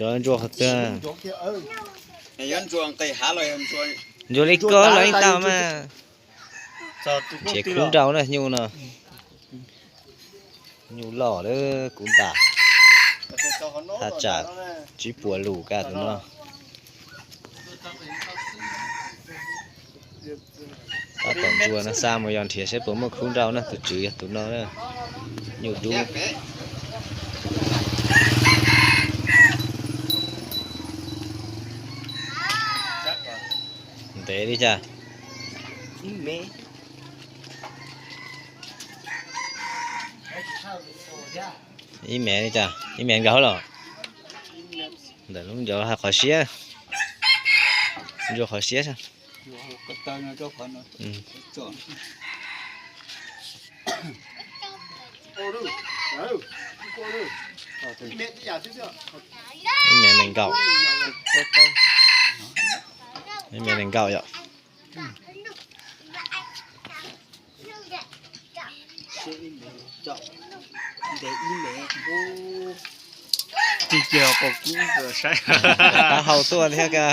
Cov ntsuag qhov twg? Ntsuag li koj los yeej tau mas. Tsev kub nrau na nyuj no. Nyuj loj lawm kuv ntam. Thaj tsam tsib puas lus kaj tus no. Tab tom ntsuag no, xa mus yos nrhiav saib puas muaj khub nrau na, tus tswv yog tus no na. Nyuj dub. Ntev li cas? Ib mev li cas? Ib mev nkaus los? Ntawm lub ncauj hais qhov siab. Ntsuag qhov siab. Ib mev nees nkaum. Ib mev nees nkaum yom. Tig kiag pom kub saib. Taub hau tuaj thiab ka.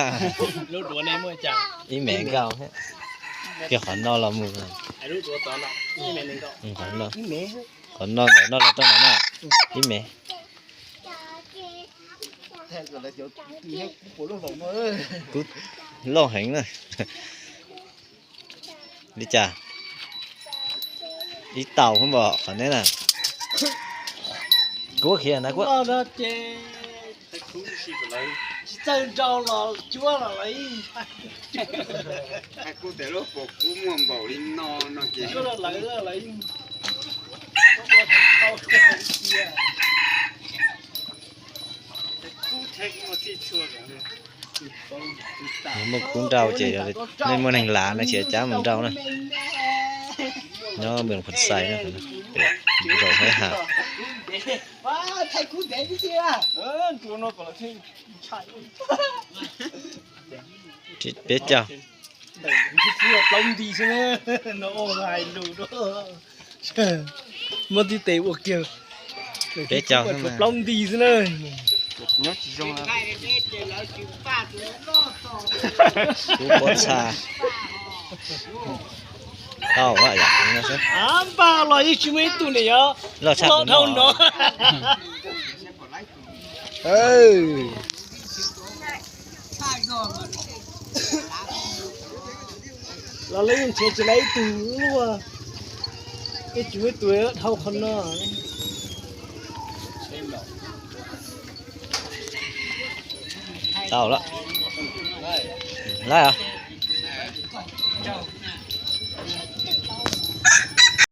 Ib mev nkaum thiab. Kiag qhov no los mus. Qhov no ntawm no los rau ntawm no. Ib mev. Kub loj heev na. Li cas? Ib tau npom qhov neb na. Kuv khiav na kuv. Tsis txawj nrau los cuab los lawv. Kuv tias lub pom kub muaj npaum li no no ces cuab los lawv lawv. Muaj kub nrau ces nej muaj neeg lav no ces cab mus nrau na. Nyob Npes Phas Xais na, zaum Haib Has. Peb caug. Muab tib tes ua kiag. Peb caug xwb mas. Plaub nti xwb na. Kub pob txha. Tau yom. Npaj los yeej tsis muaj ib tug niam yog loj dhau no. Los lawv yeej nrhiav tsis tau ib tug luaj, ib tug ib tug dhau qhov no. Tau lawm. Laib os.